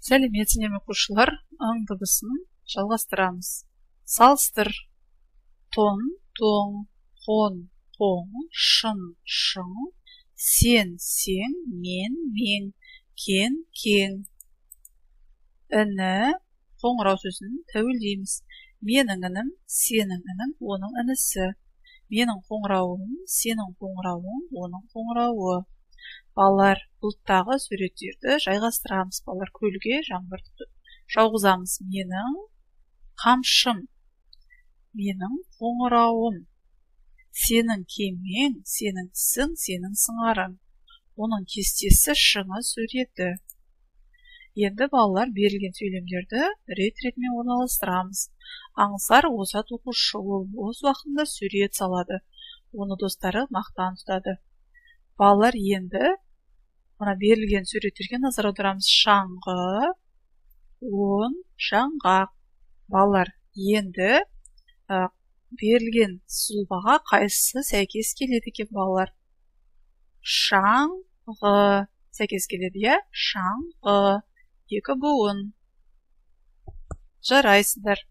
Сәлеметсіңдер ме, оқушылар? Ң дыбысын жалғастырамыз. Салыстыр. Тон, тоң, қон, қоң, шын, шың, сен, сең, мен, мең, кен, кең. Іні, қоңырау сөзін тәуелдейміз. Менің інім, сенің інің, оның інісі. Менің қоңырауым, сенің қоңырауың, оның қоңырауы. Балалар, бұлттағы суреттерді жайғастырамыз. Балалар, көлге жаңбыр жауғызамыз. Менің қамшым, менің қоңырауым, сенің кемең, сенің тісің, сенің сыңарың. Оның кестесі, шыңы, суреті. Енді, балалар, берілген сөйлемдерді рет-ретімен орналастырамыз. Аңсар озат оқушы, ол бос уақытында сурет салады. Оны достары мақтан тұтады. Балалар, енді мына берілген суреттерге назар аударамыз. Шаңғы, он, жаңғақ. Балалар, енді берілген сұлбаға қайсысы сәйкес келеді екен, балалар? Шаңғы сәйкес келеді, иә? Шаңғы. Екі буын. Жарайсыңдар.